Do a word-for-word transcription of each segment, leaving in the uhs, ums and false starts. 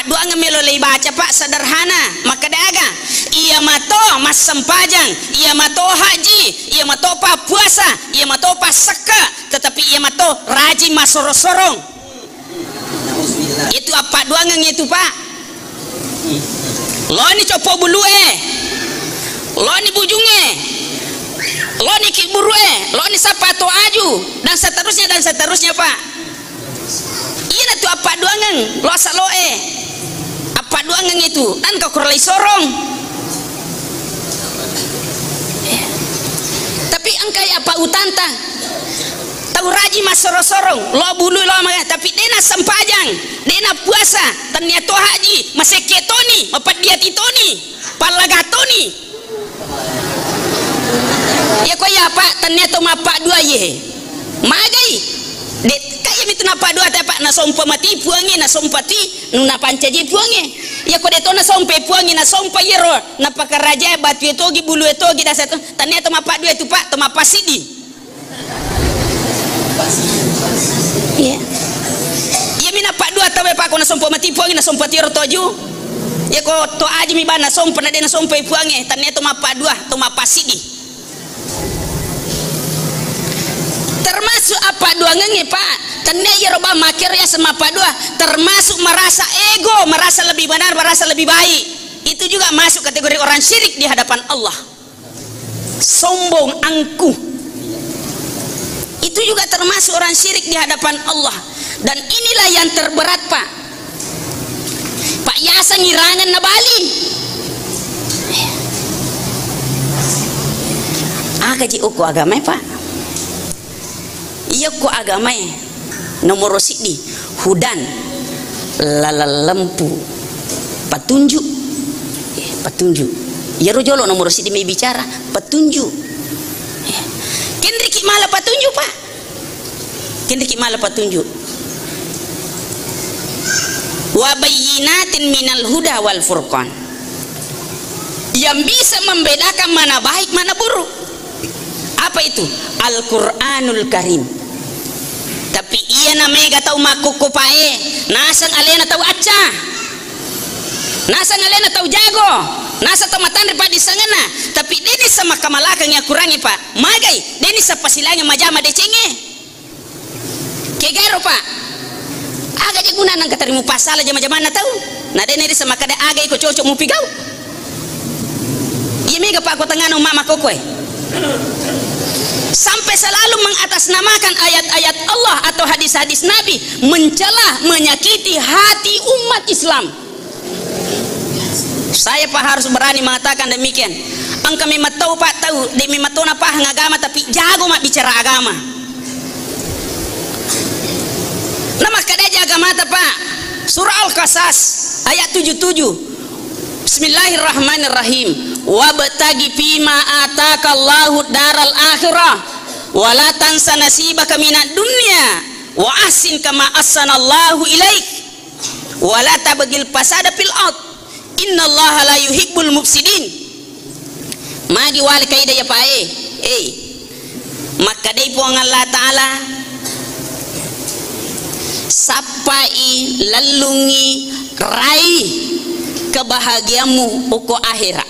Duangeng melo leibaca, Pak, sederhana. Makkeda aga? Iya mato massempajang, iya mato haji, iya mato pappuasa, iya mato passekke, tetapi iya mato rajin massoro-sorong. Itu appadduangeng itu, Pak. Loni coppo bulue, loni bujunge, loni kibburue, loni sappa to aju, dan seterusnya, dan seterusnya, Pak. Iyana tu appadduangeng, lo asaloe. Appadduangeng itu, engka kurang lai sorong. Tapi engka ya apa utanta. Tau rajin massoro-sorong, lo bulu lo maga, tapi dena sempajang, dena puasa, tania to haji, masekke toni, mapeddiati toni, pallaga toni. Iya ko iya, Pak, tania to mappaddua ye. Magai. De, kaya mitu nappaddua te, Pak, nasompa mati puange, nasompa ti, nu napancaji puange. Iya ko de to nasompa puange, nasompa yero, napakaraja batu etogi, bulu etogi, dasa to, tania to mappaddua itu, Pak, to mappasiddi. Iya. Iya mi nappaddua tau e, Pak, ko nasompa mati puange, nasompa tiro toju. Iya ko to aji mi bana sompa na de nasompa puange, tania to mappaddua, to mappasiddi. Termasuk appadduangengnge, Pak. Tania iyaro ba makkero yaseng mappaddua, termasuk merasa ego, merasa lebih benar, merasa lebih baik. Itu juga masuk kategori orang syirik di hadapan Allah. Sombong, angkuh. Itu juga termasuk orang syirik di hadapan Allah. Dan inilah yang terberat, Pak. Pak, yaseng irangan na bali. Aga ji okko agamae, Pak? Iya ko agamae nomoro siddi, hudan, laleng lempu, patunjuk. Eh, patunjuk. Iyaro jolo nomoro siddi mai bicara, patunjuk. Eh, kenriki mala patunjuk, Pak. Kenriki mala patunjuk. Wa bayyinatin minal huda wal furqan. Yang bisa membedakan mana baik, mana buruk. Apa itu? Al-Qur'anul Karim. Tapi iyana mega tau makkukku pae, naseng alena tau acca. Naseng alena tau jago. Naseng tau matanre paddissengenna. Tapi deni sama kamalakang ya kurangi, Pak. Magai, deni sapasilangi majama decengnge. Kegaro, Pak. Aga je guna nang katarimu pasala jama-jamanna tau. Na dena risa makkeda aga iko cocok mupigau. Iya mega, Pak, ko tengana umma makkokkoe. Sampai selalu mengatasnamakan ayat-ayat Allah atau hadis-hadis Nabi, mencela, menyakiti hati umat Islam. Saya, Pak, harus berani mengatakan demikian. Engka memang tau, Pak, tau, de memang tona pahang agama, tapi jago mabbicara agama. Na makkeda jaga mata, Pak. Surah Al-Qasas ayat tujuh tujuh. Bismillahirrahmanirrahim. Wabtagi fima ataka Allahu daral akhirah. Wala tansa nasibaka minad dunya. Wa ahsin kama ahsanallahu ilaik. Wala tabghil fasada fil ard. Innallaha la yuhibbul mufsidin. Magi wale kaida ya pae. Eh. Makkedai Puang Allah Ta'ala, sappai, lellungi, rai kebahagiaanmu uko akhera.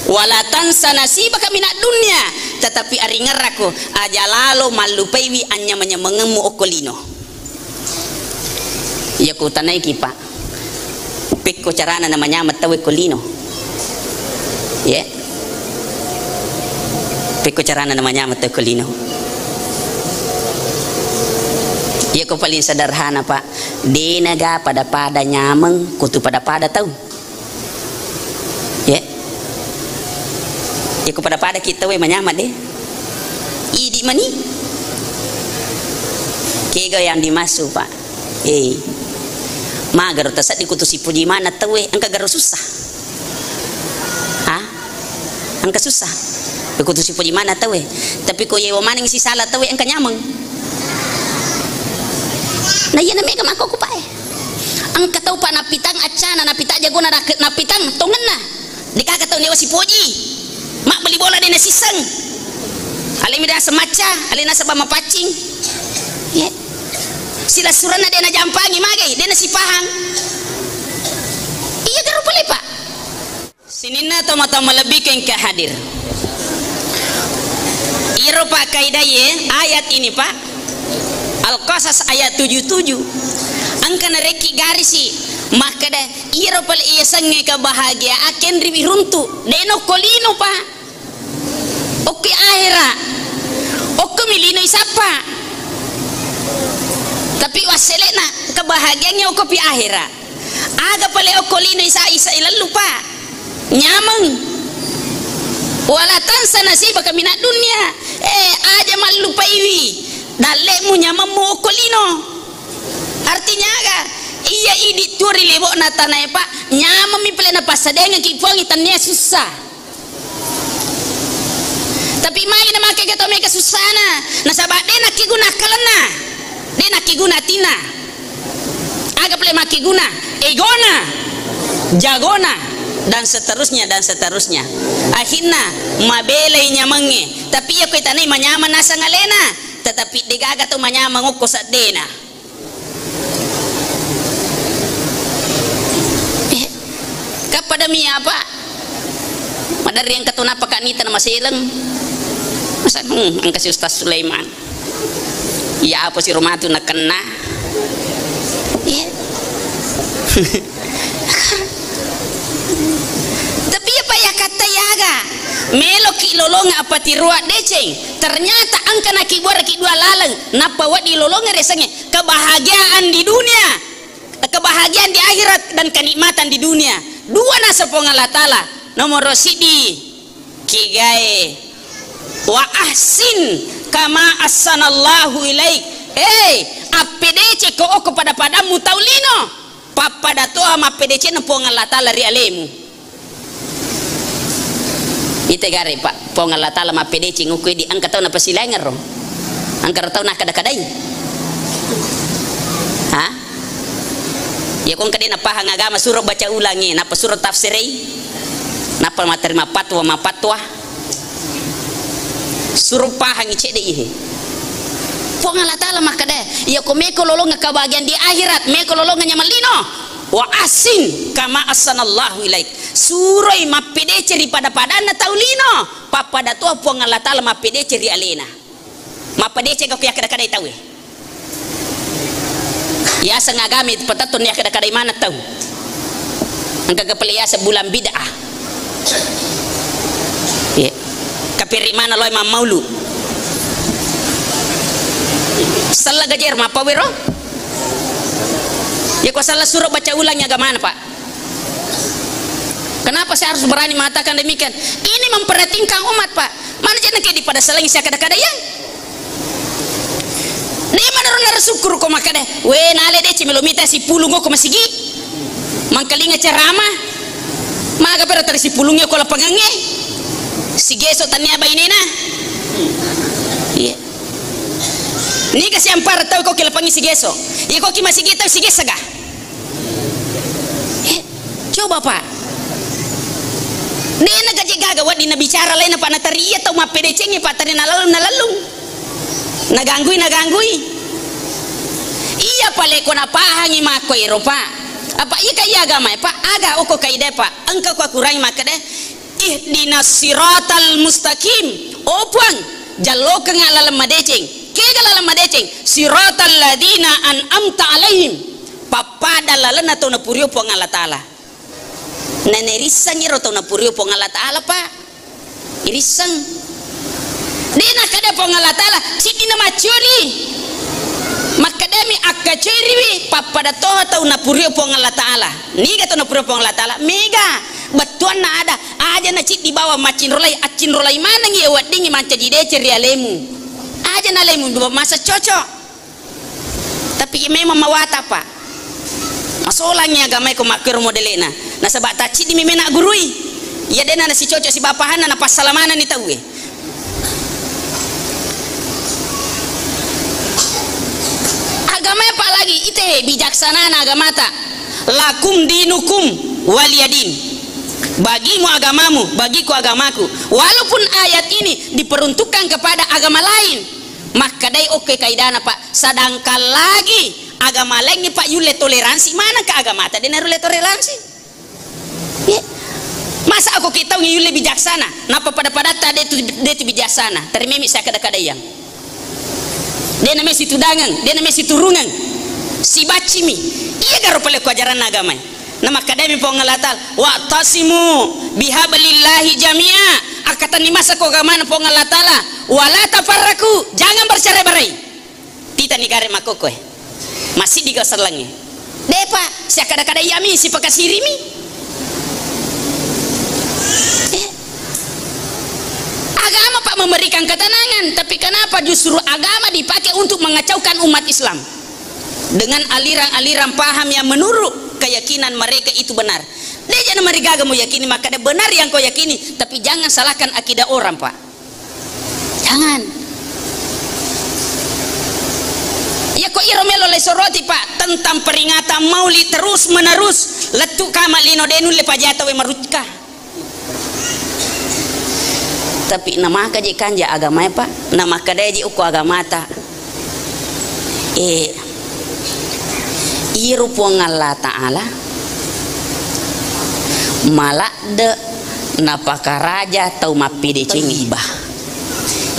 Wala tansa nasibaka minad dunya, tetapi aringerrako aja lalo mallupaiwi anyameng-nyamengemmu okko lino. Iya kutanaiki, Pak. Pekko carana namanyameng tauwe ko lino. Ye. Pekko carana namanyameng tauwe ko lino. Iya ko paling sederhana, Pak. Denaga pada-pada nyameng, kutu pada-pada tau. Ye. Iko pada-pada kita we manyameng de. Idi mani. Kega yang dimaksud, Pak? Eh. Magaro taseddi kutu sipuji mana tauwe, engka garo susah. Ah? Engka susah. Kutu sipuji mana tauwe. Tapi ko yewa maneng sisala tauwe, engka nyameng. Na iya na mega makkokko, Pak, eh. Engka tau, Pak, napitang accana, napitang jagona, nak-, napitang tongenna. Dekaka tau newa sipoji. Mabbeli bola de nasisseng. Alemi de naseng macca, alena naseng bamma paccing. Ye. Silessurenna de najampangi, magai, de nasipahang. Sininna tomatoa malebbi engka hadir. Iyaro, Pak, kaidae ayat ini, Pak. Al-Qasas ayat tujuh tujuh. Engka narekki garisi makkeda, iyaro pale iyasengnge kebahagiaan kenriwi runtu, de' nokko lino, Pak. Okki ahera. Okkomi lino isappa. Tapi wassele'na kebahagiaangnge okkopi ahera. Aga pale okko lino isa, isa ilallu, Pak. Nyameng. Wala tansa nasibaka minad dunya. Eh, aja mallupaiwi dalle'mu nyamemmu okko lino. Artinya aga? Iya idi tuo ri lebo'na tanae, Pak. Nyamemmi pale napassadengengki Puangnge, tennia sussa. Tapi magi namakkega tau mega sussana? Nasaba de' nakkeguna akkalenna, de' nakkeguna atinna. Aga pale makkeguna? Egona, jagona, dan seterusnya, dan seterusnya. Akhirna mabelai nyamengnge. Tapi iya ko itanai manyameng naseng alena, tetapi de'gaga tau manyameng okko seddena. Eh, kappadami apa? Maderri engka tu nappa kanita na maseleng. Masa, hmm, engka si Ustaz Sulaiman. Iya, apa si rumah tu nakenna? Iya. Tapi apa ya kata yaga? Meloki lolonga apa tirua deceng. Ternyata engka nakibuaraki dua laleng. Nappa wedding lolonga resengnge. Kebahagiaan di dunia, kebahagiaan di akhirat, dan kenikmatan di dunia. Dua naseng Puang Allah Ta'ala. Nomoro siddi, kigae, "Wa ahsin kama ahsanallahu ilaik." Hei, appedecekko okko pada-padammu tau lino. Pappada toha mappedecenna Puang Allah Ta'ala ri alemu. Ite gare, Pak, Puang Allah Ta'ala mappedeceng ukku di engka tau napasilaingero. Engka ro tau nakkada-kadai. Ha? Ya, ko engka de' napahang agama, suro baca ulangi, nappa suro tafsirei, nappa matterima patwa, mapatwa. Suro pahangi cedde ihe. Puang Allah Ta'ala makkada, iya ko meko lolonga kebahagiaan di akhirat, meko lolonga nyameng lino. "Wa ahsin kama ahsanallahu ilaik." Suroi mappedece ri pada-padanna tau lino, pappada toha Puang Allah Ta'ala mappedece ri alena. Mappedece gako yakkada-kadai tauwe. Yaseng agami patettun yakkada-kadai maneng tau. Engka ga pale yaseng bulan bid'ah. Iya. Kapiri mana loe mammaulu. Sella gajer mappawero. Ya ko sella suro baca ulangi agamana, Pak. Kenapa saya harus berani mengatakan demikian? Ini memprihatinkan umat, Pak. Mana jana ke di pada selengi saya kada-kada yang. De' manaro naro sukkuru ko makkada, "We, nale deceng melo mita sipulung ko masigi. Mangkalinga ceramah. Maga pero tadi sipulung ko lapangangnge. Sigeso tania bainena." Iya. Niga siampara tau ko ki lapangi sigeso. Iya ko ki masigi tau sigesa ga? Eh, coba, Pak. De' na gaje gaga wedding nabicara lainna, Pak, natari iya tau mappedecengngi, Pak, tari nalallung, nalallung. Naganggui, naganggui. Iya pale ko napahangi makko ero, Pak. Apa iya ka iya agama, Pak? Aga okko kaida, Pak? Engka ko akurangi makkeda, "Ihdinas siratal mustaqim." Oh, Puang, jallokeng laleng madeceng. Kega laleng madeceng? "Siratal ladzina an'amta alaihim." Pappada lalenna tau napurio Puang Allah Ta'ala. Nanerisseng iro tau napurio Puang Allah Ta'ala, Pak. Irisseng. De' nakkeda Puang Allah Ta'ala, "Ciddi na maccori." Makkedami, "Akkacoiriwi pappada toha tau napurio Puang Allah Ta'ala." Niga tau napurio Puang Allah Ta'ala? Mega. Bettuanna ada, aja na ciddi bawang maccinrolai, accinrolai manengngi weddingngi mancaji deceng ri alemu. Aja na alemu masa cocok. Tapi memang mawata, Pak. Masolangngi agamae ko makkero modele'na. Nasaba tacciddimi mena gurui. Iya de'na nasicocok sibawa pahanna, napassala manenni tauwe. Agamae apalagi ite bijaksanana agamata. "Lakum dinukum waliyadin." Bagimu agamamu, bagiku agamaku. Walaupun ayat ini diperuntukkan kepada agama lain, Makkedai okke kaidana, Pak, sedangkan lagi agama laingnge, Pak, yulle toleransi, manengka agamata de' narulle toleransi? Ye. Masa ako ki taung yulle bijaksana, nappa pada-padatta de tu, de tu bijaksana. Tarimemi siakkada-kadaiang. De name situdangeng, de name siturungeng. Sibaccimi. Iya garo pale ko ajaranna agamae. Namakkadami Puang Allah Ta'ala, "Wa'tasimu bihablillahi jami'a." Akkatenni masa ko agamana Puang Allah Ta'ala, "Wa la tafarraqu." Jangan bercerai-berai. Titani gare makkokkoe. Massiddi gau sellengnge. Depa, siakkada-kada iyami, sipakasirimi. Eh. Agama, Pak, memberikan ketenangan, tapi kenapa justru agama dipakai untuk mengacaukan umat Islam? Dengan aliran-aliran paham yang menurut keyakinan mereka itu benar. Deja namarigaga muyakini, makkada benar yang kau yakini, tapi jangan salahkan akidah orang, Pak. Jangan. Iya ko iro melo le soroti, Pak, tentang peringatan maulid terus menerus, lettu kama lino de nulle pajata we marukka. Tapi namaka je kanja agamae, Pak, namakadae je uko agamata. Eh, iro Puang Allah Ta'ala maladde napakaraja tau mappedecengi iba.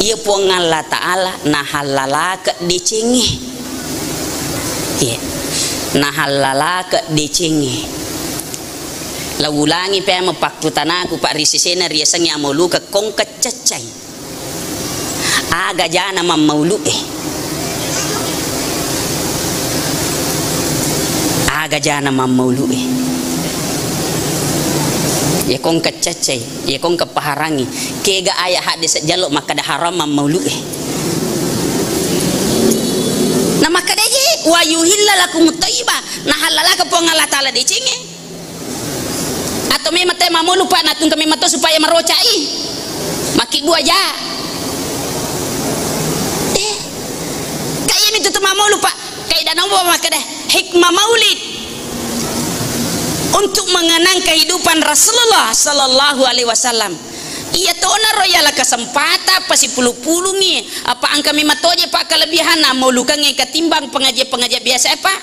Iya Puang Allah Ta'ala nahallalake decengi. Iya. Nahallalake decengi. Laulangi pea mapakkutanaku, Pak, ri sesena riasengnge amauluka kongka caccai. Aga jana mammaulu'e? Aga jana mammaulu'e? Iya kongka caccai, iya kongka paharangi. Kega aya hadde sejjallo makkada haram mammaulu'e? Na makkada je, "Wa yuhilla lakumut thayyiba." Nahallalaka Puang Allah Ta'ala decengnge. Atau memang te mamolu, Pak, natungka memang to supaya marocai. Makkibbua ja. Eh. Kayak itu tuh mamolu, Pak. Kayak danau, Pak, makkada hikmah maulid untuk mengenang kehidupan Rasulullah sallallahu alaihi wasallam. Iya tona ro yala kesempatan pasipulu-pulungi. Apa engka memang toje, Pak, kelebihan nah maulukangnge ketimbang pengajian-pengajian biasa, Pak?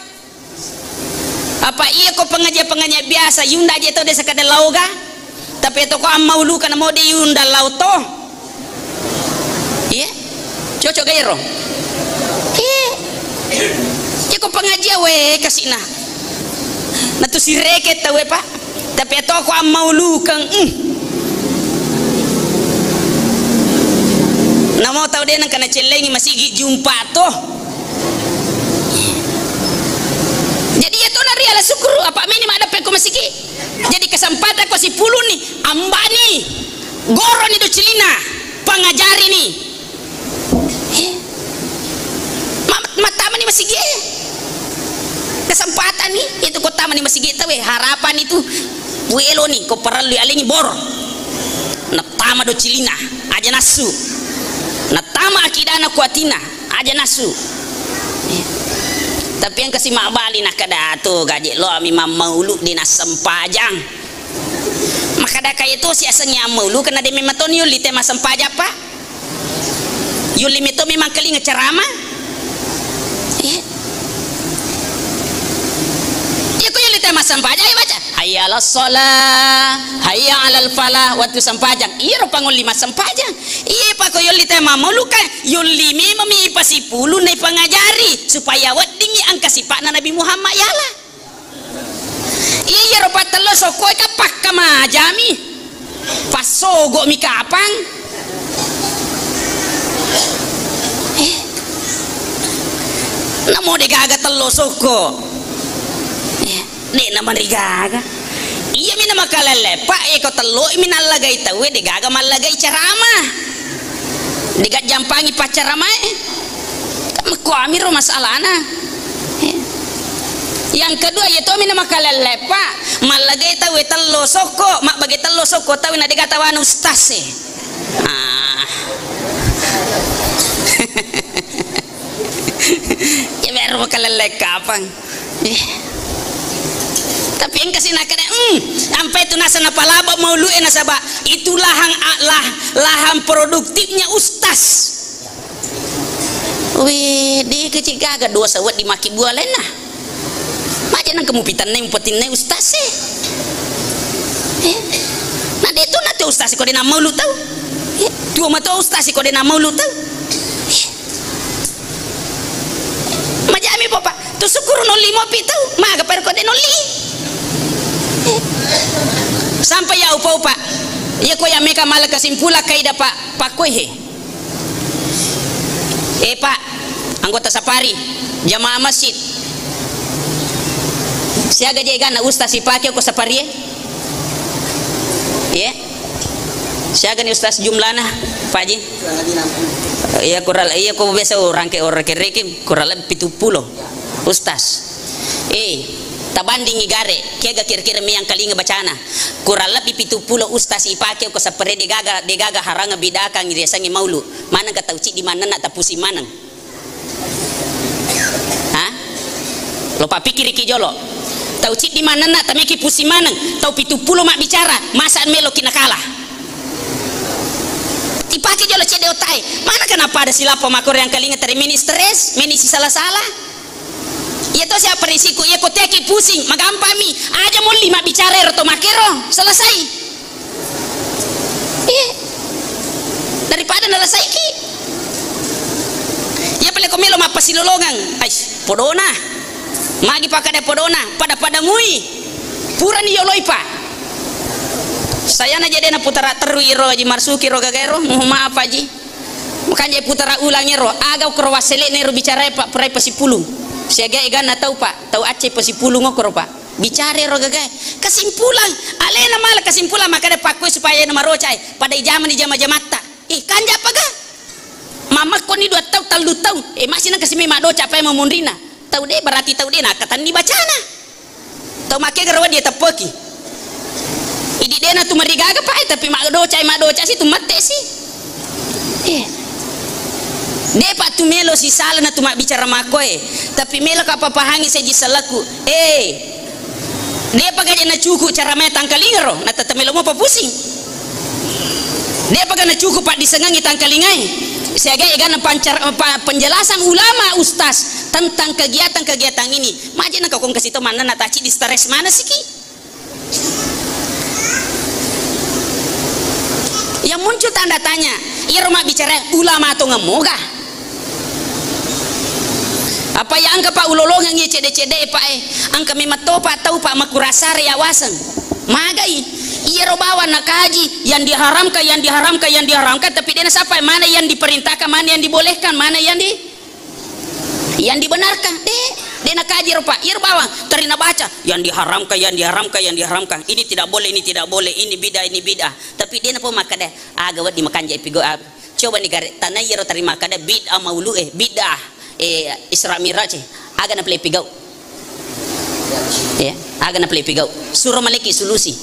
Apa iya ko pengajian-pengajian biasa, yunda je tau desa kada lao ga? Tapi to ko ammauluka namo de yunda lao to. Iya? Cocok ga ero? Iya. Iya ko pengajian we kasina. Natu sireke tau we, Pak. Tapi to ko ammaulukeng, mm. Namo tau de nengka nacellengi masigi jumpa to. Jadi iya tona riala syukuru, apa meni maddeppe ko masigi. Jadi kesempatan ko sipuluni, ambani, goroni do cilina, pangajari ni. Eh. Ma-, mattamani masigi. Kesempatan ni, itu ko tamani masigi tawe, harapan itu, welo ni, ko parellu alengi bor. Nattama do cilina, aja nassu. Nattama akidana kuatina. Aja nasu. Eh. Tapi engka si mabbali nakkeda, "Atu gaje lo ami mammaulu de nassempajang." Makkeda kaya to si asengnge ammaulu, karena de memang toni yolli te massempajang, Pak. Yolli meto memang kelinga ceramah. Eh. Iya ko yolli te massempajang, ayo baca. Hayya 'alas shalah, hayya 'alal falah, wettu sempajang. Iyaro pangolli massempajang. Iya pa ko yolli te mammauluka, yolli memang mi pasipulu naipangajari supaya weddingngi engka sipa'na Nabi Muhammad yala. Iya, iyaro pattello sokkoe ka pakkamajami. Passogo'mi kapang. Eh. Namo degaga tello sokko. Eh. De'na marigaga. Iyami na makalelle, Pak, e, ko telloimi nallagai tauwe, degaga mallagai ceramah. Dega jampangi paccaramae. Makkuamiro masalahna. Eh. Yang kedua, iya tomi na makalelle, Pak, mallagai tauwe tello sokko, mabbage tello sokko tauwe na dega tawana ustaz e. Ah. Ya, baru makalelle kapang. Eh. Tapi engka si nakkeda, "Hmm, ampe tu nasa napalaba maulu'e nasaba itu lahan a-, lah-, lahan produktifnya ustaz." Weh, de kecil gaga dosa wedding makkibua lainna. Maja nang kamu pitannai mupatinnai ustaz e. Eh. Na de' tu na tu ustaz ko de' na maulu tau. Eh, tuo mato ustaz ko de' na maulu tau. Eh. Majami popa, tu syukur nolli mopi tau, maga pa ko de' nolli. Eh. Sampai ya upa-upa. Iya ko ya meka mala kesimpulan kaida pa, pa koe he. Eh, Pak, anggota safari, jamaah masjid. Siaga je egana ustaz sipake ko safarie? Ye? Siaga ni ustaz jumlana, Pak Haji? Iya, kurang, iya, ko biasa orang ke, orang ke rekim, kurang lebih pitu pulo ustaz. Eh, tabandingi gare, kega kira-kira miangkalinga bacana. Kurang lebih pitu pulo ustaz ipake ko sapere degaga, degaga haranga bidakang riasangi maulu. Maneng ka tau ciddi manenna tapusing maneng. Ha? Lo papikkiriki jolo. Tau ciddi manenna tameki pusing maneng. Tau pitu pulo mabbicara, masa meloki nakala. Tipake jolo cedde otae. Mana kenapa ada silapa makko riangkalinga teri meni stres, meni sisala-sala? Iya to siapa risiko, iya ko teki pusing, magampami. Aja molli mabbicara ero to makero, selesai. Iya. Daripada nalasaiki. Iya pale ko melo mappasilolongang. Ais, podona. Magi pakada podona, pada-pada mui. Purani yoloi pa. Sayana jadi na putara terru iro Haji Marsuki ro gagaero, mohon maaf Haji. Makanja putara ulang ero, aga ukro wassele'na ero bicara Pak, perai pasipulung. Siaga eganna tau Pak, tau Aceh pasipulung okoro Pak. Bicara ero gagae. Kesimpulan, alena mala kesimpulan makkeda pakkoi supaya na maroca e. Pada ijamani jama-jamatta. Eh, kanja apa ga? Mamakko ni dua tau, tallu tau. Eh, masih nang kasimi madoca apa yang mamunrina. Tau de berarti tau de nakatanni bacana. Tau makkegaro dia teppeki. Idi dena tu marigaga Pak, eh, tapi madoca, eh, madoca si tu mate si. Eh. De Pak tu melo si sala na tu mabbicara makkoe. Tapi melo ka papahangi seji salaku. Eh. De'pa gaje nacuku cara mai tangkalingaro, na tette melo mopa pusing. De'pa ga nacuku paddisengengi tangkalingae. Siaga egana pancar-, pa-, penjelasan ulama ustaz tentang kegiatan-kegiatan ini. Maje na kakong kasito manna na taci di stres mana siki. Yang muncul tanda tanya, iyaro mabbicara ulama tongeng moga? Apa iya engka, Pak, ulolongengngi cedde-cedde, Pak, eh? Engka memang to, Pak, tau, Pak, makurasare yawaseng. Magai? Iyaro bawang nakaji yang diharamkan, yang diharamkan, yang diharamkan, tapi de nasapa mana yang diperintahkan, mana yang dibolehkan, mana yang di-, yang dibenarkan. De, de nakaji ro, Pak. Iyaro bawang terina baca yang diharamkan, yang diharamkan, yang diharamkan. Ini tidak boleh, ini tidak boleh, ini bid'ah, ini bid'ah. Tapi de napa makkeda, aga wedding makanja ipigo, ah, Coba ni gare, tanai iyaro tarima kada bid'ah maulu'e, bid'ah, eh, Isra Mi'raj e. Aga napale pigau? Ya, aga napale pigau? Suro maleki sulusi.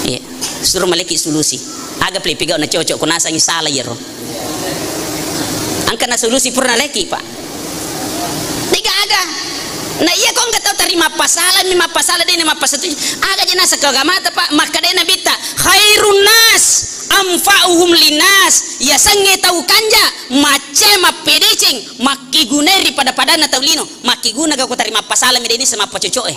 Ya, suro maleki sulusi. Aga pale pigau na cocok, ko nasangi sala iyaro. Engka na sulusi pura naleki, Pak. Degaga. Na iya ko engka tau tarima pasala mi, mappasala de ni mappasatuju. Aga je naseng ko agamata, Pak, makkeda Nabitta, "Khairun nas anfa'uhum linnas." Yasengnge tau kanja, macca mappedeceng, makkigunai ri pada-padanna tau lino. Makkiguna ga ko tarima pasala mi de ni semappa cocok e.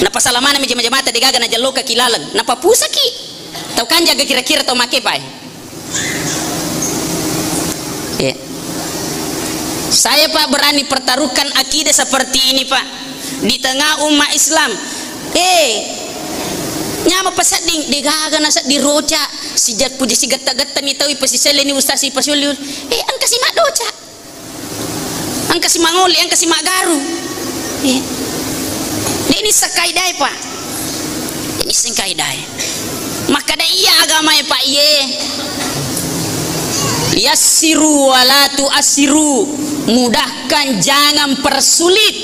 Napasala maneng mi jama-jamata, degaga najelloka ki laleng. Napapusaki. Tau kanja ga kira-kira tau make, Pak, e. Iya. Saya, Pak, berani pertaruhkan akidah seperti ini, Pak, di tengah umat Islam. Eh, nyameng pasedding, degaga nasedding roca, sijak puji sigetta-getta ni tau ipasiselle ni ustaz ipasuli. Eh, engka si maddoca. Engka si mangoli, engka si maggaru. Eh. De ni sekaidae, Pak. De ni sekaidae. Makkeda iya agamae, Pak, iye. Yassiru wa la tu'assiru. Mudahkan, jangan persulit.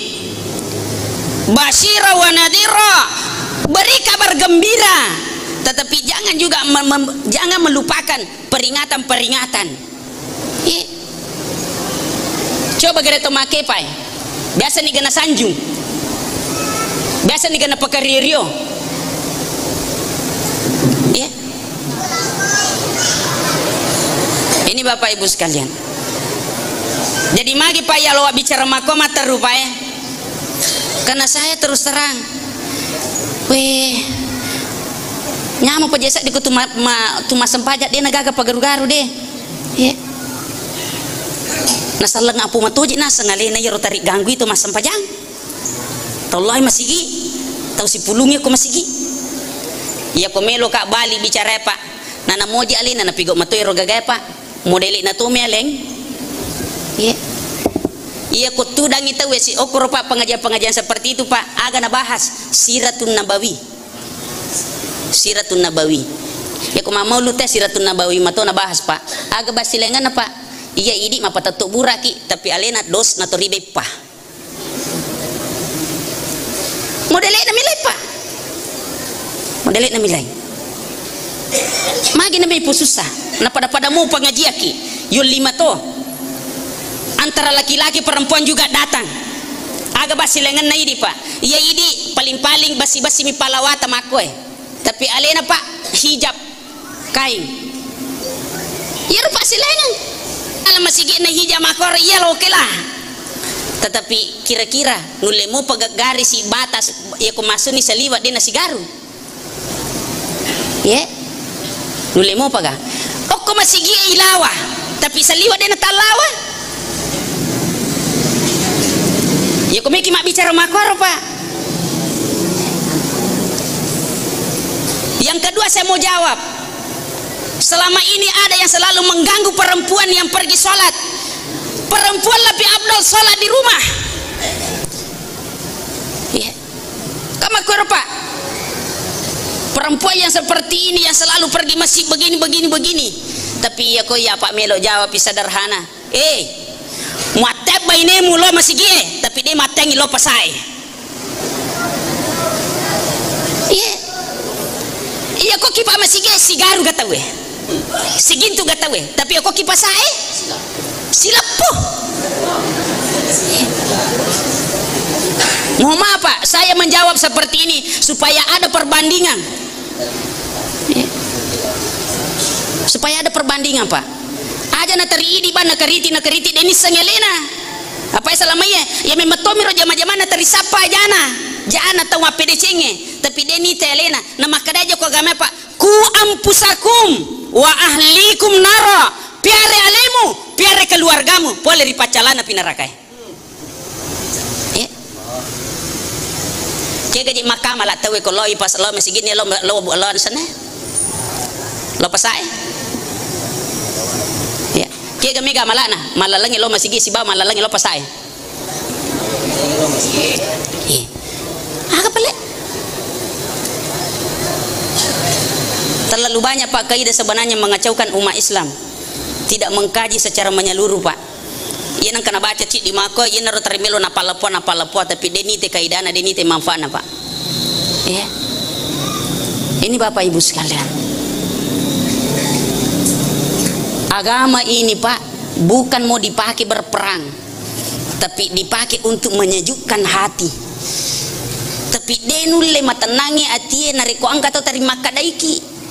Basyira wa nadhira. Beri kabar gembira. Tetapi jangan juga mem-, mem-, jangan melupakan peringatan-peringatan. Ih. Coba gare to make, Pak. Biasa ni gana sanjung. Biasa ni gana pakario-rio. Iya. Ini Bapak Ibu sekalian. Jadi magi, Pak, ya lo bicara mako mata rupa, eh. Karena saya terus terang. Weh, Nyameng pa je seddi ko tu ma-, ma-, tu massempajang de' na gaga pagaru-garu de'. Ye. Nasalleng apu matoji naseng alena iyaro tariganggui to massempajang. Tau lao masigi, tau sipulungi ko masigi. Iya ko melo ka bali bicara pa. Nana moji alena napigau matoi ro gagae pa. Modele' na to me aleng. Ye. Iya ko tudangi tau si okoro pa pengajian-pengajian seperti itu pa. Aga nabahas Siratun Nabawi. Siratun Nabawi. Iya ko mammaulu te Siratun Nabawi mato nabahas pa. Aga basilenganna pa. Iya idi mapatetto buraki tapi alena dos na tori beppa. Modele'na milai pa. Modele'na milai. Magi na mei pususa. Na pada-pada mu pengajiaki. Yo lima to. Antara laki-laki perempuan juga datang. Aga basilenganna idi pa. Iya idi paling-paling basi-basi mi palawata makkoe. Tapi alena pa hijab. Kaing. Iyaro pasilengeng. Ala masigi'na hija makoro iya lo oke lah. Tetapi kira-kira nulle mopa ga-, garisi batas iya ko masuni saliwa de' nasigaru. Ye? Nulle mopa ga? Okko masigi'e ilawa, tapi saliwa de' natallawa. Iya ko meki mabbicara makoro, Pak. Yang kedua saya mau jawab. Selama ini ada yang selalu mengganggu perempuan yang pergi sholat. Perempuan lebih afdal sholat di rumah. Iya. Kama koro, Pak. Perempuan yang seperti ini yang selalu pergi masjid begini, begini, begini. Tapi iya ko iya, Pak, melo jawab sederhana. Eh, muatteng bainemu lo masigie, tapi de' mattengi lo pasae. Iya. Iya ko kipa masigie sigaru gatawe. Sigintu gatawe, tapi iya ko kipasae sileppo. Mohon maaf, Pak, saya menjawab seperti ini supaya ada perbandingan. Supaya ada perbandingan, Pak. Aja nateri idi, Pak, nakariti, nakariti, de' nisseng alena. Apa selama iya, iya memang tomiro jama-jama nateri sappa jana. Jana tau mappedecengnge, tapi de' nite alena. Na makkeda aja ko agama, Pak, "Ku ampusakum wa ahlikum nara." Piare alemu, piare keluargamu, pole ri paccalana pi narakae. Eh. Kega ji makkama la tauwe ko loi pas lo masigi'na lo, lo, lo sana. Lo pasae. Ya. Kega mega malana, malalengi lo masigi sibawa malalengi lo pasae. Eh. Aga pale? Terlalu banyak, Pak, kaidah sebenarnya mengacaukan umat Islam. Tidak mengkaji secara menyeluruh, Pak. Iya nengka nabaca ciddi mako, iyanaro tarimelo napalleppo, napalleppo, tapi de' nite kaidana, de' nite manfaatna, Pak. Ya. Ini Bapak Ibu sekalian. Agama ini, Pak, bukan mau dipakai berperang, tapi dipakai untuk menyejukkan hati. Tapi de' nulle matennangi atie narekko engka to teri makkadaiki.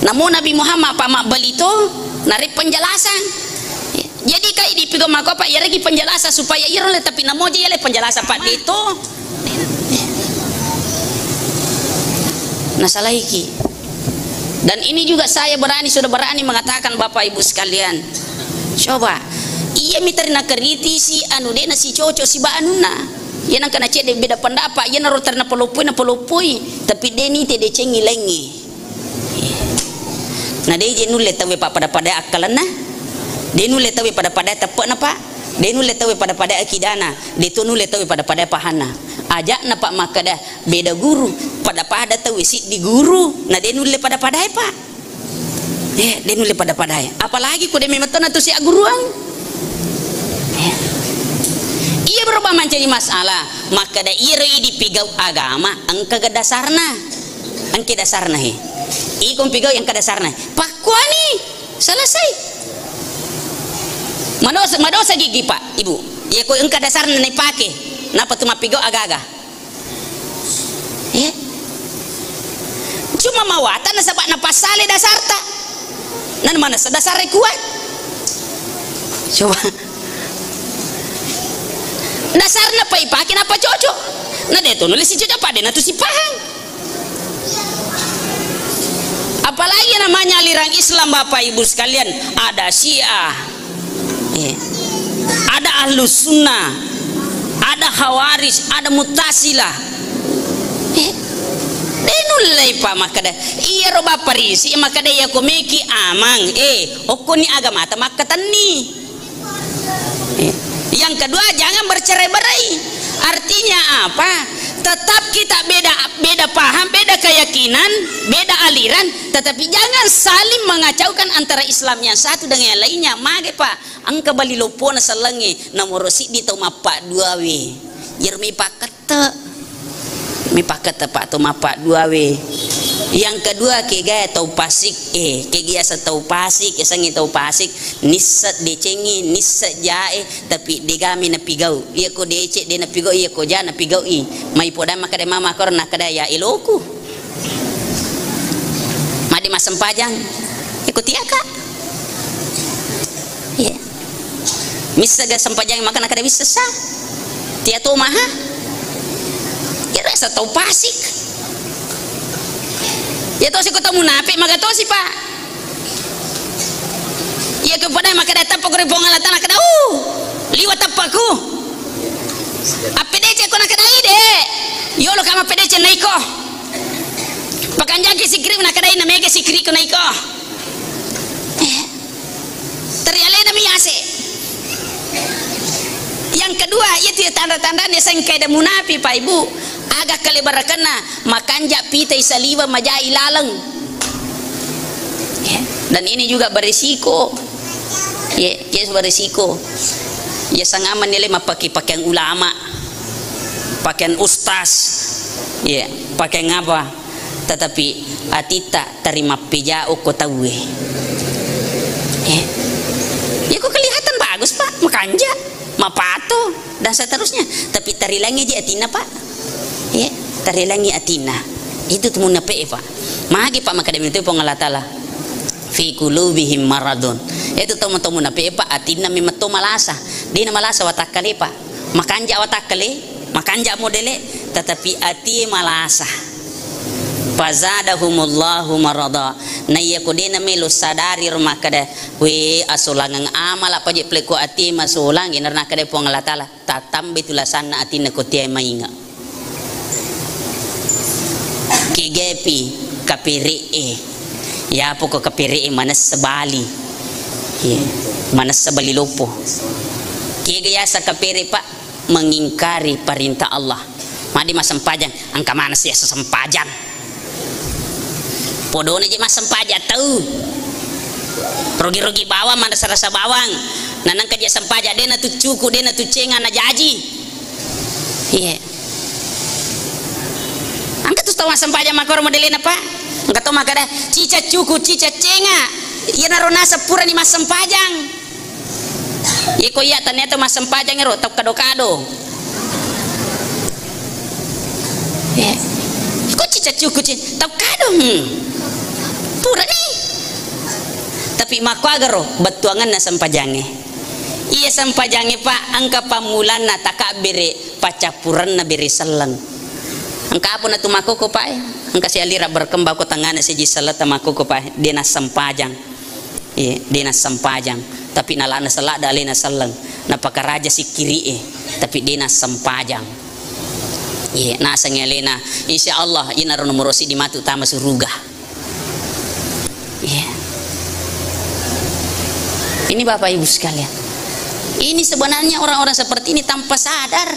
Namo Nabi Muhammad pa mabbali to, nare penjelasan. Jadi kai dipigau mako apa, iyaregi penjelasan supaya iyaro le, tapi namo je yale penjelasan, Pak, de' to. Nasalaiki. Dan ini juga saya berani, sudah berani mengatakan, Bapak Ibu sekalian. Coba, iya mita ri nakariti si anu de' nasi cocok si ba anunna. Iya nangka nacedde beda pendapat, iyanaro teri napaloppoi, napaloppoi, tapi de' nite decengi laingnge. Na de' je nulle tauwe pappada-pada akkalenna, de' nulle tauwe pada-pada teppe'na, Pak, de' nulle tauwe pada-pada akidana, de' to nulle tauwe pada-pada pahanna. Aja'na, Pak, makkeda beda guru, pada-pada tauwe siddi guru, na de' nulle pada-padae, Pak. Eh, de' nulle pada-padae. Apalagi ko de' memang tona tu si agguruang. Eh. Iya, bro, Pak, mancaji masalah. Makkeda iyaro idi pigau agama, engka ga dasarna. Engka dasarna, he. Iko pigau engka dasarna. Pakkuani, selesai. Madosa, madosa gigi, Pak, Ibu. Iya ko engka dasarna naipake, napa tu mappigau aga-aga. Eh? Cuma mawatang nasaba napassale dasarta. Nan manessa dasarre kuat. Coba. Dasarna pa ipake napa cocok. Na de' to nulle si cocok, Pak, de' na tu sipahang. Apalagi namanya aliran Islam, Bapak Ibu sekalian, ada Syiah, eh, ada Ahlus Sunnah, ada Khawarij, ada Mu'tazilah. Eh, de' nullei pa makkeda, iyaro bapparisi makkeda iyako meki amang, eh, okkoni agamata makkatenni. Eh, yang kedua, jangan bercerai-berai. Artinya apa? Tetap kita beda, beda paham, beda keyakinan, beda aliran, tetapi jangan saling mengacaukan antara Islam yang satu dengan yang lainnya. Mage, Pak, engka bali loppona sellengnge, nomoro siddi tau mappadduawe. Iyaro mi pakkat Te-, mi pakkateppa to mappadduawe. Yang kedua, kega tau pasik, eh, kega yaseng tau pasik, yasengnge tau pasik, nisseng decengngi, nisseng jae, tapi degami napigau. Iyako deceng de napigau, iyako ja napigau i. Mai podang makkeda mama koro nakkeda ya eloku. Made massempajang. Iko tiaka. Iya. Missega sempajang maka nakada wissessa. Tia to maha. Iya rasa tau pasik. Iya tosi ko tau munafik maka tosi, Pak. Iya ko pada maka datang pokok ri Puang Allah Taala kada, uh, liwa tappaku. Appedece ko nakadai de. Yolo kama pedece naiko. Pakanjaki sikri nakadai na mega sikri ko naiko. Eh. Terialena mi ase. Yang kedua, itu ya tanda-tandanya sengkeda munafi, Pak Ibu. Aga kale barakenna, makanja pita isaliwa majai laleng. Ya, dan ini juga berisiko. Ya, ya berisiko. Ya sangaman nilai mapake pakaian ulama, pakaian ustaz, ya, pakaian apa? Tetapi atitta teri mappeja'o ko tauwe. Eh. Ya ko kelihatan bagus, Pak, makanja, mapato, dan seterusnya. Tapi tarilangi je atinna, Pak. Ya, tarilangi atinna. Itu temu nape, Pak. Magi, Pak, maka demi itu Puang Allah Taala. Fi qulubihim maradun. Itu temu-temu nape, Pak, atinna memang to malasa. Dina malasa watakkale, Pak. Makanja watakkale, makanja modele, tetapi atie malasa. Fazadahumullahu marada. Na iya ko dena melo sadari ro makkeda, we, asolangeng amala paje pale ko atie masolang, ina nakkeda Puang Allah Taala, tatambai tu lasanna atinna ko tiai mainga. Kegepi kapere'e. Yapo ko kapere'e manessa bali. Iya. Manessa bali loppo. Kega yasa kapere, Pak? Mengingkari perintah Allah. Madi massempajang, engka manessa yasa sempajang. Podona je massempajang tau. Rogi-rogi bawang, manrasa-rasa bawang. Nanengka je sempajang, dena tu cuku, dena tu cenga najaji. Iya. Engka tu tau massempajang makkoro modelena, Pak. Engka to makkeda, cica cuku, cica cenga. Iyanaro naseng purani massempajang. Iko iya tania to massempajang ero tau kado-kado. Eh, ko cica cuku ci tau kado, hmm. Purani. Tapi makkuagaro bettuangenna sempajangnge. Iya sempajangnge, Pak, engka pammulanna takabbere, paccappurenna bere selleng. Engka apa natu makkoko, Pak, eh? Engka sialira berkembang ko tengngana siji selletta makkoko, Pak, eh? De nassempajang. Iya, de nassempajang. Tapi nalana seladda alena selleng. Napakaraja sikkiri e. Tapi de nassempajang. Iya, nasengngi alena. Insya Allah, inaro nomoro siddi matu tama suruga. Iya. Ini Bapak Ibu sekalian. Ini sebenarnya orang-orang seperti ini tanpa sadar.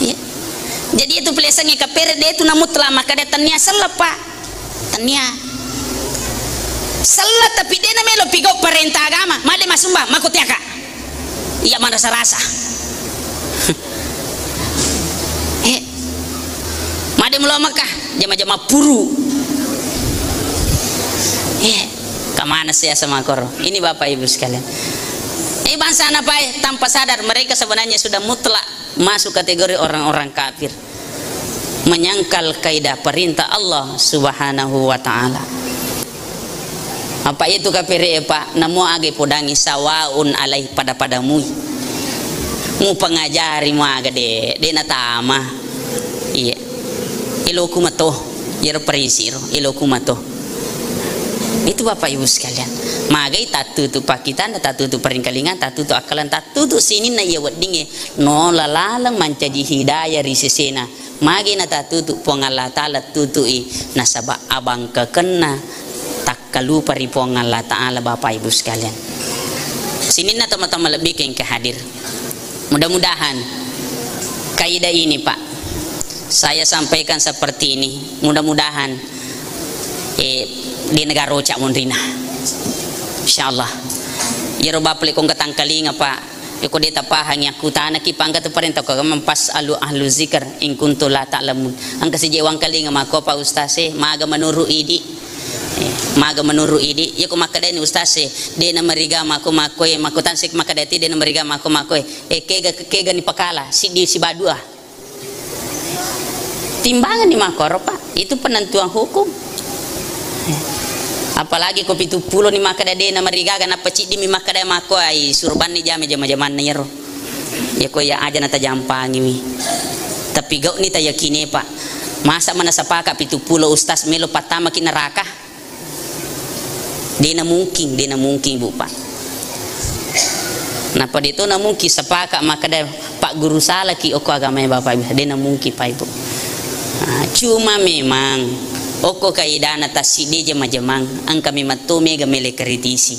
Iya. Jadi itu pelesangnge kapere de itu namutlak makkeda tennia selleng, Pak. Tennia. Selleng tapi de namelo pigau parenta agama. Male masumba, makkutiaka. Iya marasa-rasa. Eh. Made mulo Mekah, jama-jama puru. Eh, kemana sih asa makoro? Ini Bapak Ibu sekalian. Eh, bangsa anak baik, tanpa sadar mereka sebenarnya sudah mutlak masuk kategori orang-orang kafir, menyangkal kaidah perintah Allah Subhanahu wa Ta'ala. Apa itu kapere, Pak? Namo age podangi sawaun alai, pada-pada mui. Mu pengajari mu aga de, de natama. Iya. Eloku mato. Iyaro parisi ro, eloku mato. Itu Bapak Ibu sekalian. Magai tattutu pakkitanna, tattutu paringkalingan, tattutu akkalan, tattutu sininna iya weddingnge nola laleng mancaji hidayah ri sesena. Magai natattutu Puang Allah Ta'ala tutui nasaba abangkekenna takkalupa ri Puang Allah Ta'ala, Bapak Ibu sekalian. Sininna tama-tama lebbi ke engka hadir. Mudah-mudahan kaidah ini, Pak, saya sampaikan seperti ini. Mudah-mudahan, eh, de naga roca monrina. Insyaallah. Iyaro bapale ko engka tangkalinga, Pak. Iko de tapahangi, aku tanaki pangka tu parenta ko mempas alu ahlu zikr in kuntu la ta'lamun. Engka sije wangkalinga mako, Pak Ustaz, eh, maga menurut idi. Eh, maga menurut idi, iya ko makkedani ustaz e, de namariga mako mako e, mako tansik makkeda ti de namariga mako mako e. Eh, kega, kega ni pakala, siddi siba dua. Timbangan ni mako ro, Pak. Itu penentuan hukum. Eh, apalagi ko pitu pulo ni makkeda de namarigaga, nappa ciddi mi makkeda mako, ai surubanni jame jama-jamanna iyaro. Iya ko iya aja natajampangiwi. Tapi gau ni tayakine, Pak. Masa mana sapaka pitu pulo ustaz melo pattamaki neraka? Dena mungkin, dena mungkin, Bu, Pak. Napa de to na mungkin sepakat makkeda Pak Guru salaki okko agamae Bapak Ibu. Dena mungkin, Pak Ibu. Ah, cuma memang okko kaidana tassiddi jama-jamang, engka memang to mega mele kritisi.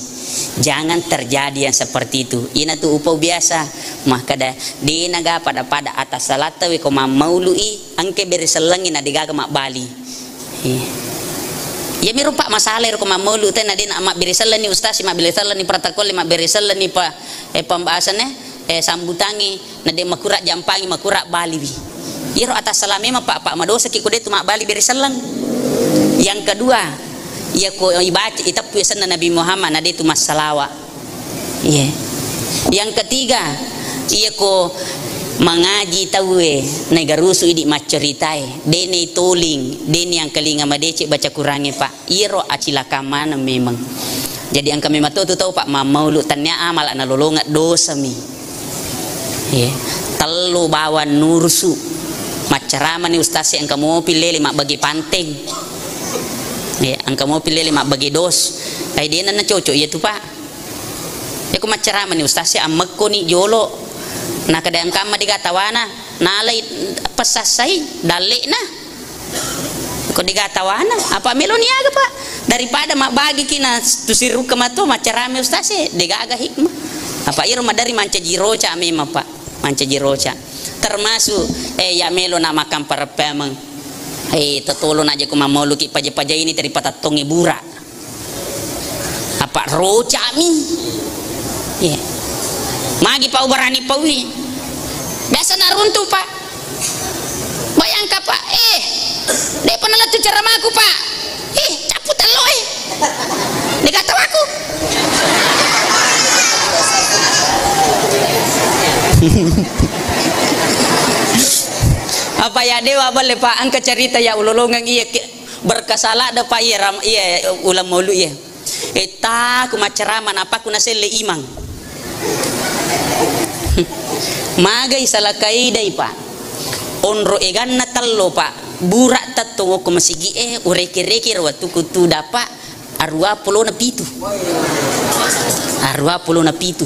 Jangan terjadi yang seperti itu. Ina tu upau biasa makkeda dena ga pada-pada atas salatta we ko mammaului engke bere sellengi na degaga mabbali. Iya. Iyami rupa masalah ro ko mammolu te na de na mabbere sellenni ustaz, mabbere sellenni protokol, mabbere sellenni pa, eh, pembahasan, eh, eh, sambutangi na de makura jampangi, makura baliwi. Iyaro atas salah memang, Pak, Pak, madosaki ko de tu mabbali bere selleng. Yang kedua, iya ko ibaca, iteppu senna Nabi Muhammad na de tu massalawa. Iya. Yang ketiga, iya ko mangaji tauwe, naigarusu idi macceritae, dene toling, dene angkalinga madeceng baca Kurangnge, Pak. Iyaro acilakang maneng memang. Jadi engka memang to tu tau, Pak, mammaulu, tennia amala nalolongeng dosami. Iya. Tello bawang nurusu. Maccaramani ustaz e engka mopi lele mabbagi panteng. Iya, engka mopi lele mabbagi dos. Ai dena nacocok iya tu, Pak. Iyako maccaramani ustaz e, ammekkoni jolo. Nakeda engkamma dega tawana, nalai pessassai dalle'na. Ko dega tawana, apa meloni aga, Pak? Daripada mabbagiki na tusirukka mato maccarame ustaz e, degaga hikmah. Apa iro maddari mancaji roca memang, Pak. Mancaji roca. Termasuk, eh, ya melo na makan pareppeameng. Eh, tetolo naja ko mamoluki paja-paja ini teri patattongi bura. Apa rocami? Iya. Magi pau barani paui. Biasa naruntu, Pak. Bayangka, Pak. Eh, depa nalettu ceramaku, Pak. Eh, cappu tello, eh. Dega tawaku. Apa ya dewa bale, Pak, engka cerita ya ulolongeng iya ke-, berkasala de, Pak, iya ram-, iya ulang maulu iya. Etta ku maccarama napakku naselle imang. Magai salah kaidai, Pak. Onro eganna tello, Pak. Bura tettong okko masigi e, ureke-reke ro wettu kutu dapa arua pulona pitu. Arua pulona pitu.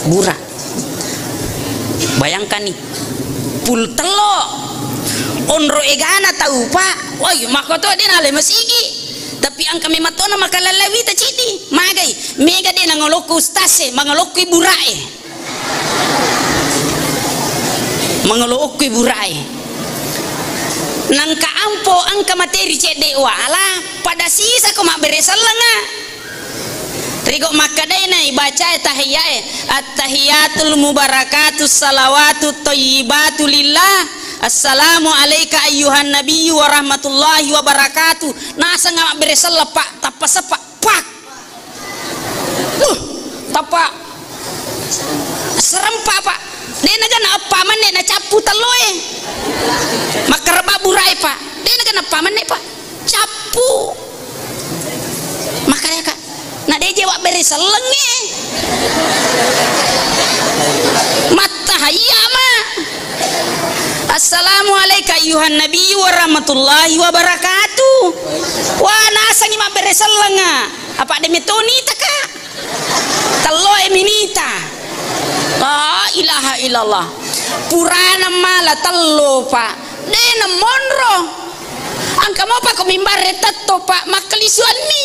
Bura. Bayangkani. Pul tello. Onro egana tau, Pak. Woi, makoto de nale masigi. Tapi engka memang tona makalallawita ciddi. Magai. Mega de nangolokku ustaz e, mangolokku burae. Mangolokkoi burae. Nangka ampo engka materi cedde wala, pada sisa ko mabbere sellenga. Rigo makkedai na ibacae tahiyae, "Attahiyatul mubarakatus salawatut thayyibatu lillah. Assalamu alaika ayyuhan nabiyyu wa rahmatullahi wa barakatuh." Naseng mabbere selleng, Pak, tappa seppa. Pak. Uh, tappa serempa, Pak. Dena ga na eppa menne na cappu telloe. Makkareba burae, Pak. Dena ga na eppa menne, Pak. Cappu. Makanya, Kak, na deje wa bere sellengnge. Mattahayya ma. Assalamualaika ayyuhan nabiyyu warahmatullahi wabarakatuh. Wah, nasengngi mabbere sellengnga. Apa de metoni taka? Tello e minita. La ilaha illallah. Purana mala tello, Pak. De namonro. Engka mopa ko mimbarre tetto, Pak, makkalisuanni.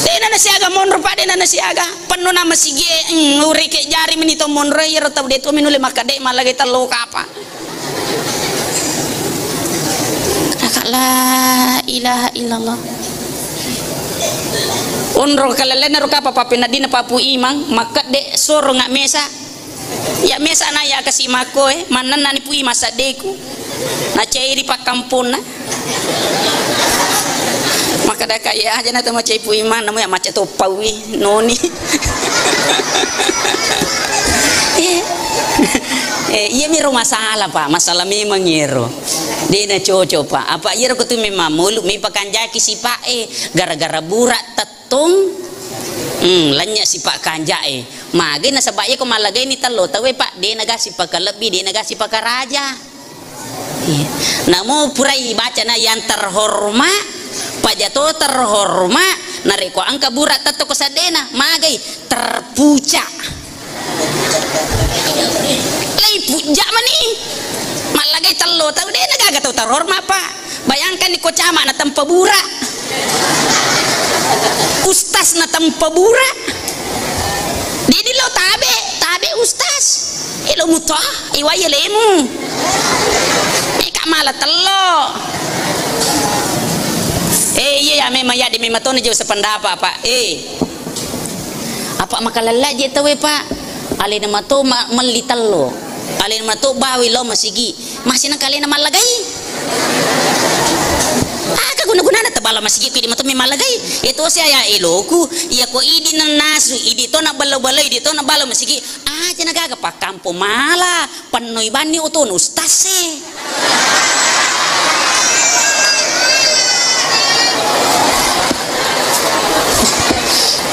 Dena nasiaga monro, Pak, dena nasiaga. Penno nama sige, mm, ureke jari meni to monro, iyaro tau de to minulle makkade mallagai tello kapa. Kaka la ilaha illallah. Onro kalellena ro kapa papenadina papu imang, makkade soro nga mesa. Ya mesa na ya kasi mako e, mannanna ni pui masaddeku. Na ceri pakkamponna. Makkadaka ya aja na tama cai pui manna mo ya macca toppawi noni. Eh. Eh, iya miro masalah, Pak. Masalah memang iyaro. De na cocok, Pak. Apa iyaro ko tu memang mulu mi pakanjaki si, Pak, eh, gara-gara burak tet- Tong, hmm, lennye sipa kanja'e. Magai nasaba iya ko mallagaini tello tauwe, Pak, de naga sipakalebbi, de naga sipakaraja. Iya. Namo purai bacana yang terhormat, pajato terhormat, narekko engka burak tetto ko seddena, magai terpucak. Lei pujja mani. Mallagai tello tau, de nagaga tau terhormat, Pak. Bayangkan ni ko camat na tempa burak. Ustaz na tempa burak. Didi lo tabe, tabe ustaz. Ilo muto, iwai lemu. Meka mala tello. Eh, iya ya, memang ya, di memang tona jauh sependapat, Pak. Eh. Apa makalella je tauwe, Pak? Alena mato ma-, melli tello. Alena mato bawi lao masigi. Masih nang kalena mallagai. Aga guna-gunana tebala masigi ko idi mato me mallagai? Itu si aya eloku, iya ko idi nannasu, idi to na bello-bello, idi to na balo masigi. Aja nagaga pakkampo mala. Pennoi banni otona ustaz e.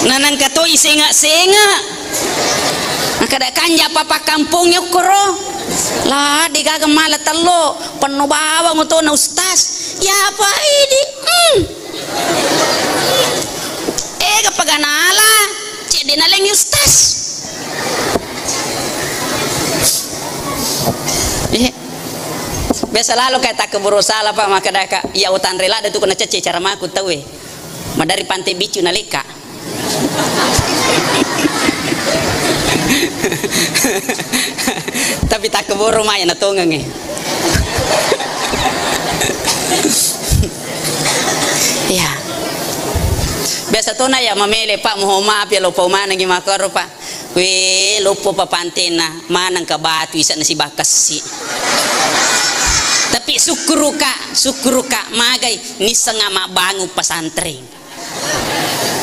Nanangka to isenga-senga. Angkada kanja papa kampongnge okkoro. La, degaga mala tello, penno bawang otona ustaz. Ya apa idi? Hmm. Ega paganala, cedde nalengi ustaz. Eh, biasa lalo kayak tak keburu salah, Pak, maka daka, ya utanre lada tu kena cece cara maku tauwe. Madari pantai bicu nalika. Tapi tak keburu maya na tongengi. Iya. Biasa tona ya mamele, Pak, mohon maaf ya, loppo manengi makoro, Pak. We, loppo papantenna, manengka batu ise'na sibakessi. Tapi sukkuruka, sukkuruka magai nissenga mabbangung pesantren.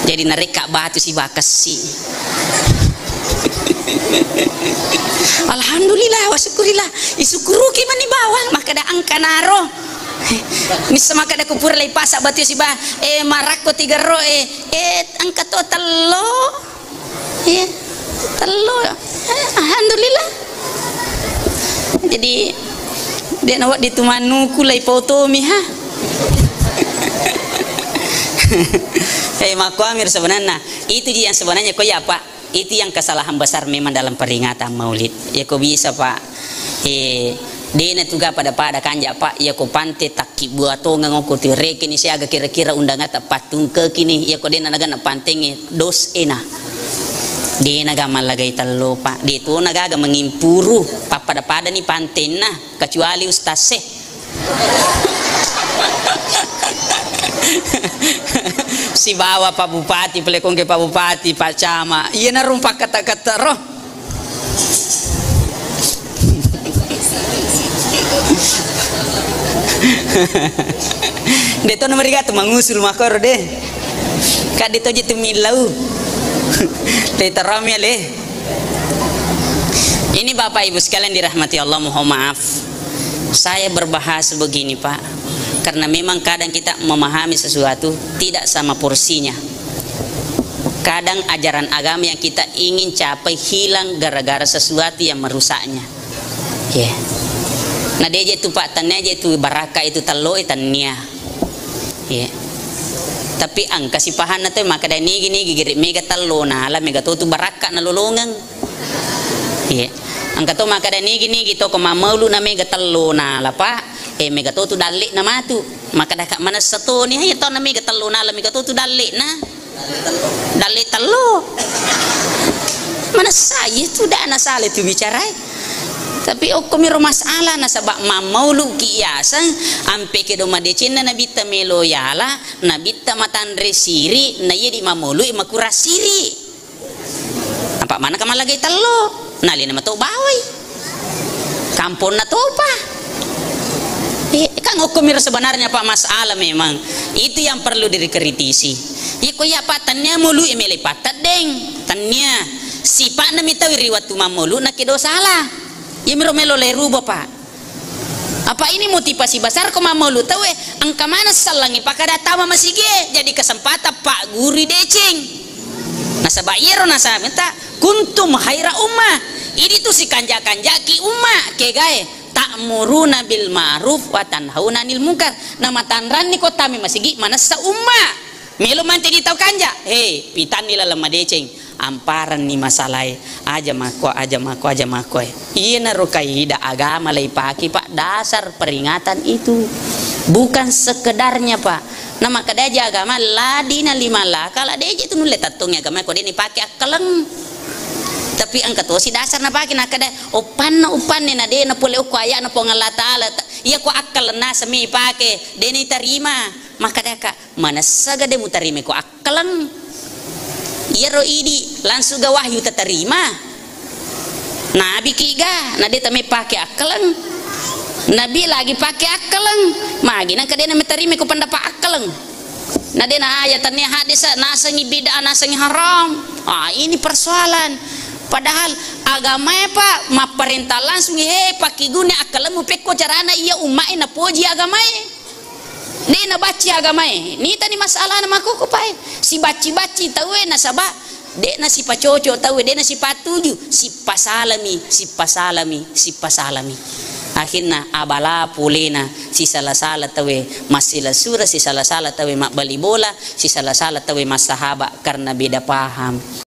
Jadi narekka batu sibakessi. Alhamdulillah wa syukurillah. Isukkuruki mani bawang, makkada engka naro. Nissa makkada ku pura lai pasa batu siba, eh, marakko tigerro, eh, eh, engka to tello. Iya, tello. Eh, alhamdulillah. Jadi, de nawedding tu manuku lai fotomi, ha. Eh, makkuami sebenarnya. Itu ji yang sebenarnya ko ya, Pak. Itu yang kesalahan besar memang dalam peringatan Maulid. Ya ko bisa, Pak. Eh, dena tuga pada-pada kanja, Pak. Ya ko pante tak Kibbua tongeng okko tu rekeni siaga kira-kira undangatta pattungkekini, iyako dena naga napantengnge dos ena. Dena ga mallagai tello, Pak. De to nagaga mengimpuru, pappada-padani pantenna, kecuali ustaz e. Sibawa Pak Bupati, pelekongke Pak Bupati, Pak Camat. Iya narung pakkata-kata ro. De to nomoriga tu mangusul makoro de. Kak de to je tu millau. Te tarami ale. Ini Bapak Ibu sekalian dirahmati Allah, mohon maaf. Saya berbahasa begini, Pak. Karena memang kadang kita memahami sesuatu tidak sama porsinya. Kadang ajaran agama yang kita ingin capai hilang gara-gara sesuatu yang merusaknya. Ya. Nah, de je tu, Pak, tania je tu baraka itu tello e tania. Ya. Tapi engka sipahanna tau makkeda nigi-nigi gere mega tello nala mega to tu barakka nalolongeng. Iya. Engka to makkeda nigi-nigi to ko mammaulu na mega tello nala, Pak. Eh, mega to tu dalle na matu. Makkeda ka manessa toni, iya to na mega tello nala mega to tu dalle na. Dalle tello. Manessa iya tu da na sale tu bicarai. Tapi okko miro masalah nasaba mammaulu ki yaseng ampe kedo madecenna nabitta melo yala. Nabitta matanre siri, na iya di mamolui makurang siri. Apa manaka mallagai tello, nalena mato bawai. Kamponna topa. Eh, kan okko miro sebenarnya Pak masalah memang. Itu yang perlu dikritisi. Iya ko iya Pak tania mului mele pateddeng. Tania sipakna mitau ri wattu mamolu na kedo salah. Iya miro melo le ruba Pak. Apa ini motivasi besar ko mamolu tauwe, engka maneng sellengngi pakada tama masigie, jadi kesempatan paggurui deceng. Nasaba iyaro nasaba menta kuntum khaira ummah. Idi tu sikanja-kanjaki umma, kegae ta'muruna bil ma'ruf wa tanhauna 'anil munkar. Namatanranni ko tama masigi manessa umma. Melo mancaji tau kanja, he, pitanni laleng madeceng, amparenni masalae, aja makko, aja makko, aja makko, eh. Iyanaro kaidah agama leipake, Pak, dasar peringatan itu. Bukan sekedarnya, Pak. Nah, makkedaji agama ladina lima laka, la deje tu nulle tattongi agama ko de nipake akkaleng. Tapi engka tosi dasar napake, nakkeda, "Uppanna, uppanne na de napole okko aya'na Puang Allah Ta'ala, ta-, iya ko akkaleng naseng mi ipake, de nitarima." Makkedaka, Manessaga de mutarimai ko akkaleng? Iyaro idi langsung ga wahyu tatarima. Nabi ki ga, na de tamai pake akkaleng. Nabi lagi pake akkaleng. Magi nangka de na matarimai ko pendapat akkaleng. Na de na ayat, tania hadis, nasengi bid'ah, nasengi haram. Ah, ini persoalan. Padahal agamae, Pak, mapparenta langsung, he, pakkiguna akkalemu pekko carana iya ummae napoji agamae. De nabacci agamae, nitani masalahna makkukku pae. Sibacci-bacci tauwe nasaba de nasipacoco tauwe, de nasipatuju, sippasalami, sippasalami, sippasalami. Akhirna abala polena sisala-sala tauwe massila sura, sisala-sala tauwe mabbali bola, sisala-sala tauwe massahaba karena beda paham.